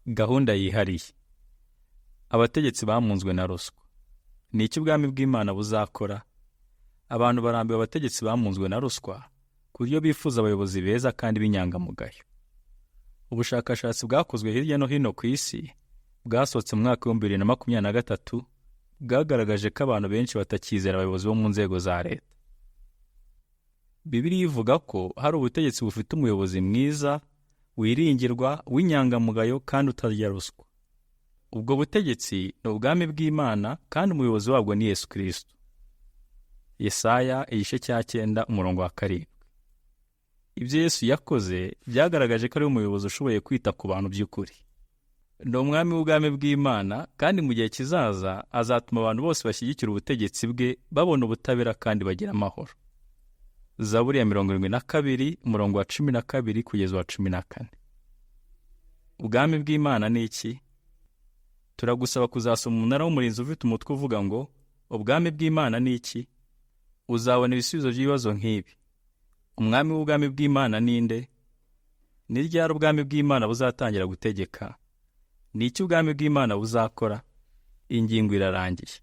Gahunda yihariye. Abategetsi bamunzwe na ruswa. Ni iki ubwami bw'Imana buzakora? Abantu barambiwe abategetsi bamunzwe na ruswa, ku buryo bifuza abayobozi beza kandi b'inyangamugayo. Ubushakashatsi bwakozwe hirya no hino ku isi, bwasohotse mu mwaka w'2023, bwagaragaje ko abantu benshi batakizera abayobozi bo mu nzego za leta. Bibiliya ivuga ko hari ubutegetsi bufite umuyobozi mwiza, wiringirwa, w'inyangamugayo kandi utarya ruswa. Ubwo butegetsi ni ubwami bw'Imana kandi umuyobozi wabwo ni Yesu Kristo. Yesaya igice cya 9 umurongo wa 7. Ibyo Yesu yakoze byagaragaje ko ari umuyobozi ushoboye kwita ku bantu by'ukuri. Ni umwami w'ubwami bw'Imana kandi mu gihe kizaza azatuma abantu bose bashyigikira ubutegetsi bwe babona ubutabera kandi bagira amahoro. Zaburi ya 72 umurongo wa 12 kugeza uwa 14. Ubwami bw'Imana ni iki? Turagusaba kuzasoma Umunara w'Umurinzi ufite umutwe uvuga ngo Ubwami bw'Imana ni iki? Uzabona ibisubizo by'ibibazo nk'ibi. Umwami w'ubwami bw'Imana ni nde? Ni ryari ubwami bw'Imana buzatangira gutegeka? Ni iki ubwami bw'Imana buzakora? Ingingo irarangiye.